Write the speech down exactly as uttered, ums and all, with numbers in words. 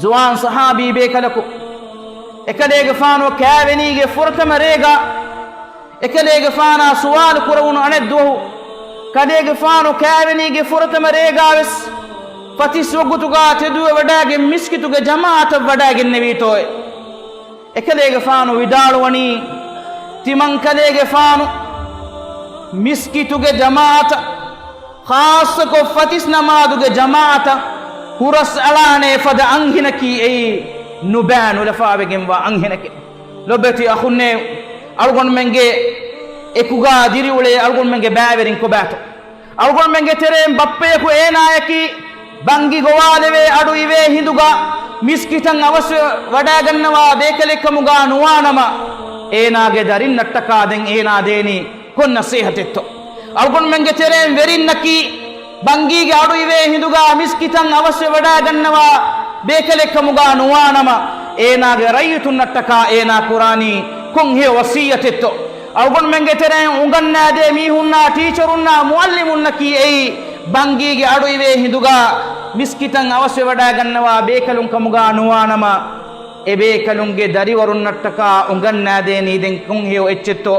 ޒުވާން ޞަޙާބީ ބޭކަލަކު އެކަލޭގެފާނު ކާވެނީގެ ފުރަތަމަ ރޭގަ އެކަލޭގެފާނާ ސުވާލު ކުރެވުނު އަނެއްދުވަހު، ކަލޭގެފާނު ކާވެނީގެ ފުރަތަމަ ރޭގާވެސް ފަތިސް ވަގުތުގާ ތެދުވެވަޑައިގެން މިސްކިތުގެ ޖަމާޢަތަށް ވަޑައިގެންނެވީތޯއޭ؟ އެކަލޭގެފާނު ވިދާޅުވަނީ، ތިމަންކަލޭގެފާނު މިސްކިތުގެ ޖަމާޢަތަށް، ޚާއްޞަކޮށް ފަތިސް ނަމާދުގެ ޖަމާޢަތަށް ހުރަސް އަޅާނޭ ފަދަ އަންހެނަކީ އެއީ ނުބައި ނުލަފާވެގެންވާ އަންހެނެކޭ. ލޮބެތި އަޚުންނޭ، އަޅުގަނޑުމެންގެ އެކުގާ ދިރިއުޅޭ އަޅުގަނޑުމެންގެ ބައިވެރިން ކޮބާތޯ؟ އަޅުގަނޑުމެންގެ ތެރެއިން ބައްޕަޔަކު އޭނާޔަކީ ބަންގި ގޮވާލެވޭ އަޑު އިވޭ ހިނދުގަ މިސްކިތަށް އަވަސްވެ ވަޑައިގަންނަވާ ބޭކަލެއްކަމުގާ ނުވާނަމަ، އޭނާގެ ދަރިންނަށްޓަކާ ދެން އޭނާ ދޭނީ ކޮން ނަސޭހަތެއްތޯ؟ އަޅުގަނޑުމެންގެ ތެރެއިން ވެރިންނަކީ ބަންގީގެ އަޑު އިވޭ ހިނދުގާ މިސްކިތަށް އަވަސްވެ ވަޑައިގަންނަވާ ބޭކަލެއްކަމުގާ ނުވާނަމަ، އޭނާގެ ރައްޔިތުންނަށްޓަކާ އޭނާ ކުރާނީ ކޮން ހެޔޮ ވަސިއްޔަތެއްތޯ؟ އަޅުގަނޑުމެންގެ ތެރެއިން އުނގަންނާދޭ މީހުންނާ، ޓީޗަރުންނާ، މުޢައްލިމުންނަކީ އެއީ ބަންގީގެ އަޑު އިވޭ ހިނދުގާ މިސްކިތަށް އަވަސްވެވަޑައިގަންނަވާ ބޭކަލުން ކަމުގާ ނުވާނަމަ، އެބޭކަލުންގެ ދަރިވަރުންނަށްޓަކާ އުނގަންނާދޭނީ ދެން ކޮން ހެޔޮ އެއްޗެއްތޯ؟